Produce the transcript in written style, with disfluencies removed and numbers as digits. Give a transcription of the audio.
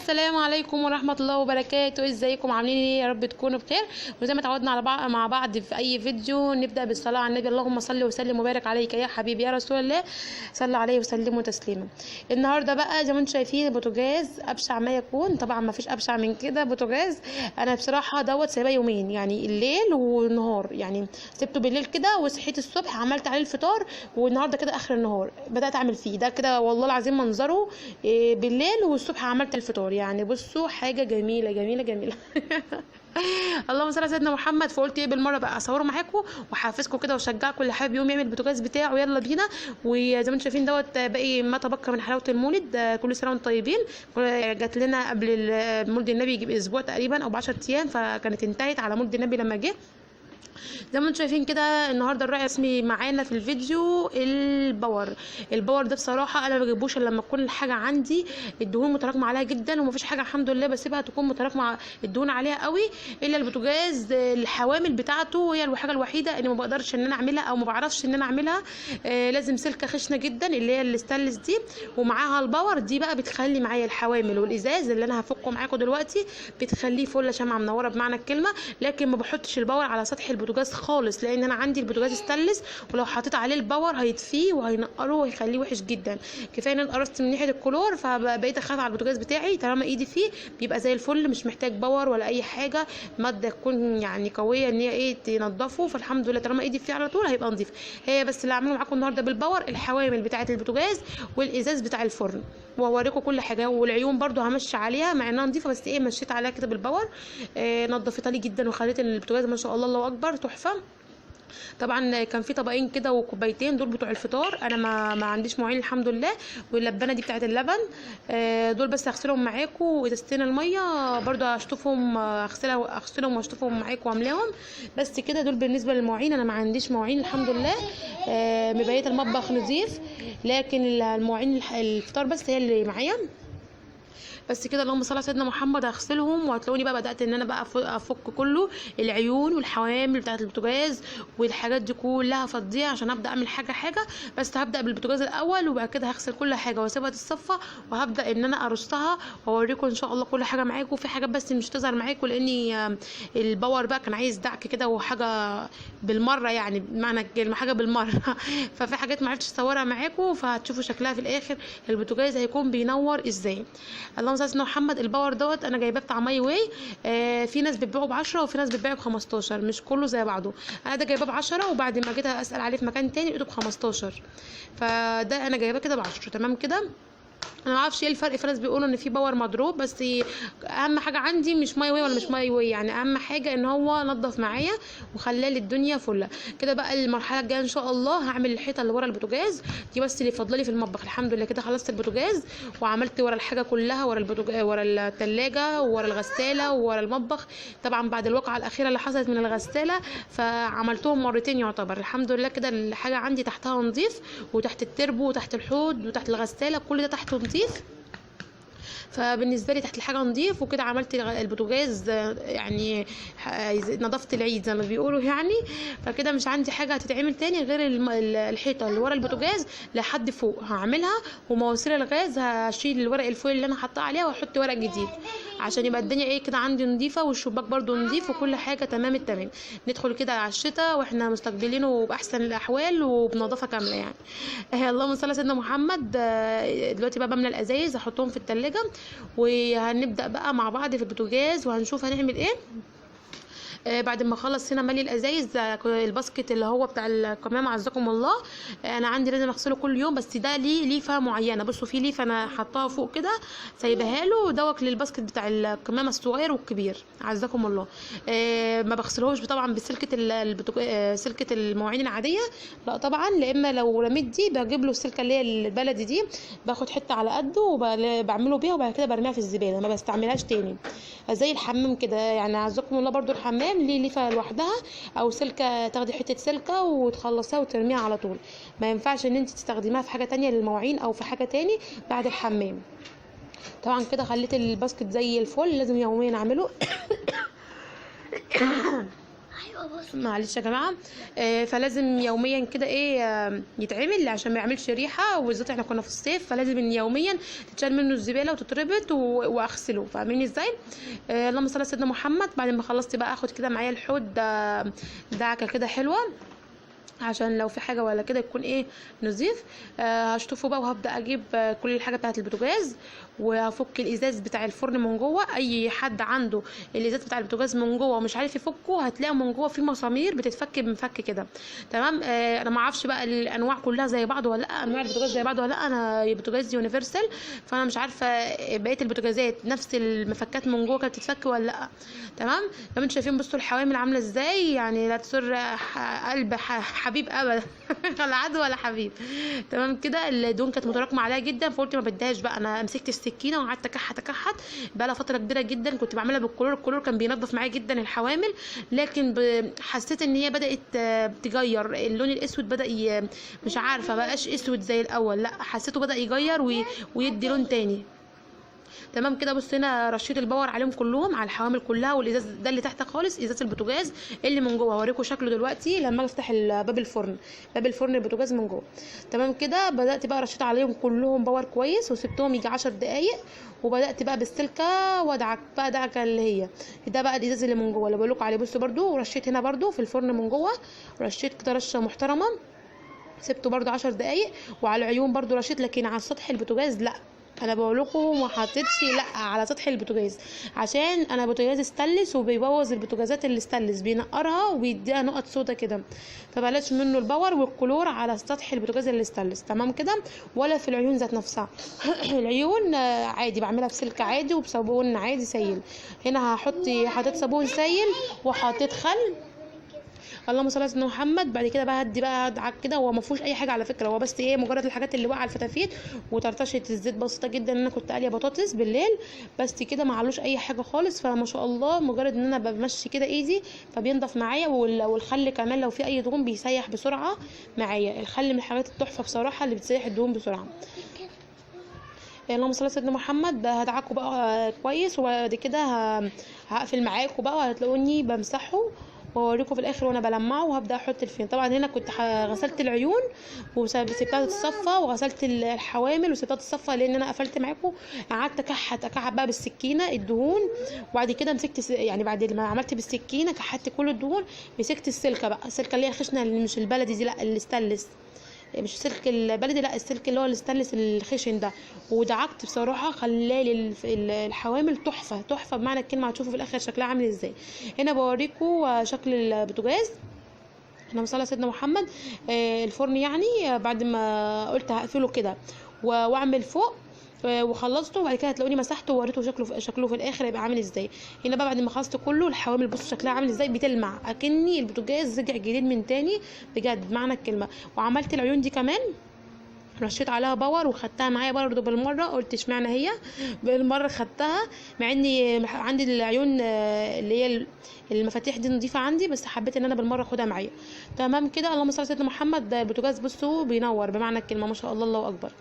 السلام عليكم ورحمة الله وبركاته. ازيكم عاملين ايه؟ يا رب تكونوا بخير. وزي ما اتعودنا على بعض مع بعض في اي فيديو نبدا بالصلاة على النبي، اللهم صل وسلم وبارك عليك يا حبيبي يا رسول الله، صلى عليه وسلم تسليما. النهارده بقى زي ما انتم شايفين البوتاجاز ابشع ما يكون، طبعا ما فيش ابشع من كده. بوتاجاز انا بصراحة دوت سايباه يومين، يعني الليل والنهار، يعني سبته بالليل كده وصحيت الصبح عملت عليه الفطار، والنهارده كده اخر النهار بدات اعمل فيه ده كده. والله العظيم منظره بالليل والصبح عملت الفطار، يعني بصوا حاجة جميلة جميلة جميلة. اللهم صل على سيدنا محمد. فقلت ايه بالمرة بقى اصوره معاكم واحفزكم كده واشجعكم اللي حابب يوم يعمل البوتاجاز بتاعه، يلا بينا. وزي ما انتم شايفين دوت باقي ما تبقى من حلاوة المولد، كل سنة وانتم طيبين. جات لنا قبل مولد النبي باسبوع تقريبا او ب10 ايام، فكانت انتهت على مولد النبي لما جه. زي ما انتم شايفين كده النهارده الراعي الرسمي معانا في الفيديو ال power. ال power ده بصراحة انا ما بجيبوش الا لما تكون الحاجة عندي الدهون متراكمه عليها جدا، ومفيش حاجة الحمد لله بسيبها تكون متراكمه الدهون عليها قوي الا البوتاجاز. الحوامل بتاعته هي الحاجة الوحيدة اللي ما بقدرش ان انا اعملها او ما بعرفش ان انا اعملها. لازم سلكه خشنه جدا اللي هي الستانلس دي ومعاها ال power دي بقى، بتخلي معايا الحوامل والازاز اللي انا هفكه معاكم دلوقتي بتخليه فله شمعة منورة بمعنى الكلمة. لكن ما بحطش ال power على سطح البوتاجاز خالص، لان انا عندي البوتاجاز ستانلس، ولو حطيت عليه ال power هيطفيه وهينقره وهيخليه وحش جدا. كفاية ان انا قرصت من ناحية الكلور، فبقيت اخاف على البوتاجاز بتاعي. طالما ايدي فيه بيبقى زي الفل، مش محتاج power ولا اي حاجة، مادة تكون يعني قوية ان هي ايه تنضفه. فالحمد لله طالما ايدي فيه على طول هيبقى نظيف. هي بس اللي هعمله معاكم النهارده بال power الحوامل بتاعه البوتاجاز والازاز بتاع الفرن، وهوريكم كل حاجة. والعيون برده همشي عليها مع انها نظيفة، بس ايه مشيت عليها كده بال power. نضفتها لي جدا وخليت البوتاجاز ما شاء الله الله اكبر تحفة. طبعا كان في طبقين كده وكوبايتين دول بتوع الفطار، انا ما عنديش مواعين الحمد لله. واللبانه دي بتاعه اللبن، دول بس هغسلهم معاكم. وازازتين المية برضو هشطفهم، اغسلهم واشطفهم معاكم واملاهم بس كده. دول بالنسبة للمواعين، انا ما عنديش مواعين الحمد لله. مبيت المطبخ نظيف، لكن المواعين الفطار بس هي اللي معايا بس كده. اللهم صل على سيدنا محمد. هغسلهم وهتلاقوني بقى بدات ان انا بقى افك كله العيون والحوامل بتاعه البوتاجاز والحاجات دي كلها افضيها عشان ابدا اعمل حاجة حاجة. بس هبدا بالبوتاجاز الاول، وبعد كده هغسل كل حاجة واسيبها تتصفى، وهبدا ان انا ارصها واوريكم ان شاء الله كل حاجة معاكم. في حاجات بس مش تظهر معاكم لاني ال power بقى كان عايز دعك كده وحاجه بالمرة، يعني بمعنى الكلمة حاجة بالمرة. ففي حاجات ما عرفتش اصورها معاكم، فهتشوفوا شكلها في الاخر البوتاجاز هيكون بينور ازاي. اللهم صل على سيدنا محمد. ال power دوت انا جايباه بتاع ماي واي، في ناس بتبيعه ب10 وفي ناس بتبيعه ب15، مش كله زي بعضه. انا ده جايباه ب10، وبعد ما جيت اسال عليه في مكان تاني لقيته ب15، فده انا جايباه كده ب10. تمام كده. انا ما اعرفش ايه الفرق، في ناس بيقولوا ان في power مضروب، بس اهم حاجة عندي مش ماي واي ولا مش ماي واي، يعني اهم حاجة ان هو نظف معايا وخلالي الدنيا فله كده. بقى المرحلة الجاية ان شاء الله هعمل الحيطة اللي ورا البوتاجاز دي، بس اللي فاضلة في المطبخ. الحمد لله كده خلصت البوتاجاز وعملت ورا الحاجة كلها، ورا البوتاجاز، ورا الثلاجة، ورا الغسالة، ورا المطبخ. طبعا بعد الواقعة الاخيرة اللي حصلت من الغسالة فعملتهم مرتين يعتبر. الحمد لله كده الحاجة عندي تحتها نظيف، وتحت التربو وتحت الحوض وتحت الغسالة كل ده تحته نظيف. فبالنسبه لي تحت الحاجة نظيف. وكده عملت البوتاجاز، يعني نظفت العيد زي ما بيقولوا يعني. فكده مش عندي حاجة هتتعمل تاني غير الحيطة اللي ورا البوتاجاز لحد فوق هعملها، ومواسير الغاز هشيل الورق ال foil اللي انا حاطاه عليها واحط ورق جديد عشان يبقى الدنيا ايه كده عندي نظيفة، والشباك برده نظيف وكل حاجة تمام التمام. ندخل كده على الشتاء واحنا مستقبلينه باحسن الاحوال وبنظافه كاملة يعني. اللهم صل على سيدنا محمد. دلوقتي بقى بملى الازايز احطهم في التلاجة، وهنبدأ بقى مع بعض في البوتاجاز وهنشوف هنعمل ايه. بعد ما اخلص هنا مالي الازايز، ال basket اللي هو بتاع القمامة عزكم الله، انا عندي لازم اغسله كل يوم، بس ده ليه ليفه معينة. بصوا في ليفه انا حطاها فوق كده سايباها له دوت لل basket بتاع القمامة الصغير والكبير عزكم الله. ما بغسلهوش طبعا بسلكه سلكه المواعين العادية، لا طبعا، لا اما لو رميت دي بجيب له السلكه اللي هي البلدي دي، باخد حتة على قده وبعمله بيها، وبعد كده برميها في الزبالة ما بستعملهاش تاني. زي الحمام كده يعني عزكم الله، برده الحمام ليه ليفه لوحدها او سلكه، تاخدي حتة سلكه وتخلصيها وترميها على طول. ما ينفعش ان انت تستخدميها في حاجة تانية للمواعين او في حاجة تاني بعد الحمام. طبعا كده خليت ال basket زي الفل، لازم يوميا اعمله. معلش يا جماعة. فلازم يوميا كده ايه يتعمل عشان ما يعملش ريحه، وبالذات احنا كنا في الصيف، فلازم ان يوميا تتشال منه الزبالة وتتربط واغسله، فاهميني ازاي؟ اللهم صل على سيدنا محمد. بعد ما خلصت بقى اخد كده معايا الحوض دعكه كده حلوة عشان لو في حاجة ولا كده يكون ايه نظيف. هشطفه بقى وهبدا اجيب كل الحاجة بتاعه البوتاجاز، وهفك الازاز بتاع الفرن من جوه. اي حد عنده الازاز بتاع البوتاجاز من جوه ومش عارف يفكه، هتلاقي من جوه في مسامير بتتفك بمفك كده، تمام. انا ما اعرفش بقى الانواع كلها زي بعض ولا لا، انواع البوتاجاز زي بعض ولا لا. انا بوتاجاز يونيفرسال، فانا مش عارفه بقية البوتاجازات نفس المفكات من جوه كانت بتتفك ولا لا، تمام. زي ما انتم شايفين بصوا الحوامل عامله ازاي، يعني لا تسر قلب حبيب ابدا ولا عدو ولا حبيب، تمام كده. الدهون كانت متراكمه عليا جدا، فقلت ما بديهاش بقى. انا مسكت السكينة وقعدت اكحت اكحت بقى لها فترة كبيرة جدا، كنت بعملها بالكلور، الكلور كان بينظف معايا جدا الحوامل، لكن حسيت ان هي بدات تغير اللون الاسود، بدا مش عارفه بقاش اسود زي الاول، لا حسيته بدا يغير ويدي لون تاني، تمام كده. بص هنا رشيت الباور عليهم كلهم، على الحوامل كلها، والازاز ده اللي تحت خالص ازاز البوتاجاز اللي من جوه، هوريكم شكله دلوقتي لما افتح باب الفرن، باب الفرن البوتاجاز من جوه، تمام كده. بدات بقى رشيت عليهم كلهم باور كويس، وسبتهم يجي 10 دقايق، وبدات بقى بالسلكه وادعك بقى دعكه اللي هي ده بقى الازاز اللي من جوه اللي بقول لكم عليه. بصوا برده ورشيت هنا برده في الفرن من جوه، رشيت كده رشه محترمه، سبته برده 10 دقايق. وعلى العيون برده رشيت، لكن على سطح البوتاجاز لا، انا بقول لكم ما حطيتش لا على سطح البوتاجاز، عشان انا بوتاجاز استانلس وبيبوظ البوتاجازات اللي استانلس، بينقرها وبيديها نقط سودا كده، فبلاش منه الباور والكلور على سطح البوتاجاز اللي استانلس، تمام كده. ولا في العيون ذات نفسها العيون عادي بعملها بسلك عادي وبصابون عادي سايل. هنا حطيت صابون سايل وحطيت خل، اللهم صل على سيدنا محمد. بعد كده بقى هدي بقى ادعك كده، هو ما فيهوش اي حاجة على فكرة، هو بس ايه مجرد الحاجات اللي واقعه على الفتافيت وطرطشه الزيت بسيطة جدا. انا كنت قاليه بطاطس بالليل بس كده، ما علوش اي حاجة خالص، فما شاء الله مجرد ان انا بمشي كده ايدي فبينضف معايا. والخل كمان لو في اي دهون بيسيح بسرعة معايا، الخل من الحاجات التحفة بصراحة اللي بتسيح الدهون بسرعة. اللهم صل على سيدنا محمد. هدعكوا بقى كويس، وبعد كده هقفل معاكم بقى، وهتلاقوني بمسحه واوريكم في الاخر وانا بلمعه، وهبدا احط الفين. طبعا هنا كنت غسلت العيون وسبتها تتصفى، وغسلت الحوامل وسبتها تتصفى، لان انا قفلت معاكم قعدت اكحت اكحت بقى بالسكينة الدهون. وبعد كده مسكت، يعني بعد ما عملت بالسكينة كحت كل الدهون، مسكت السلكه بقى، السلكه اللي هي الخشنة اللي مش البلدي دي، لا الاستانلس، مش السلك البلدي، لا السلك اللي هو الاستانلس الخشن ده، ودعكت بصراحة خلالي الحوامل تحفة تحفة بمعنى الكلمة. هتشوفوا في الاخر شكلها عامل ازاي. هنا بوريكم شكل البوتاجاز. احنا صلى سيدنا محمد. الفرن يعني بعد ما قلت هقفله كده واعمل فوق وخلصته، وبعد كده هتلاقوني مسحته ووريته شكله في الاخر هيبقى عامل ازاي. هنا بقى بعد ما خلصت كله الحوامل بصوا شكلها عامل ازاي، بتلمع اكني البوتاجاز رجع جديد من تاني بجد معنى الكلمة. وعملت العيون دي كمان رشيت عليها باور وخدتها معايا برضه بالمرة، قلت اشمعنى هي بالمرة خدتها، مع اني عندي العيون اللي هي المفاتيح دي نظيفة عندي، بس حبيت ان انا بالمرة اخدها معايا. تمام كده. اللهم صل على سيدنا محمد. البوتاجاز بصوا بينور بمعنى الكلمة، ما شاء الله، الله اكبر.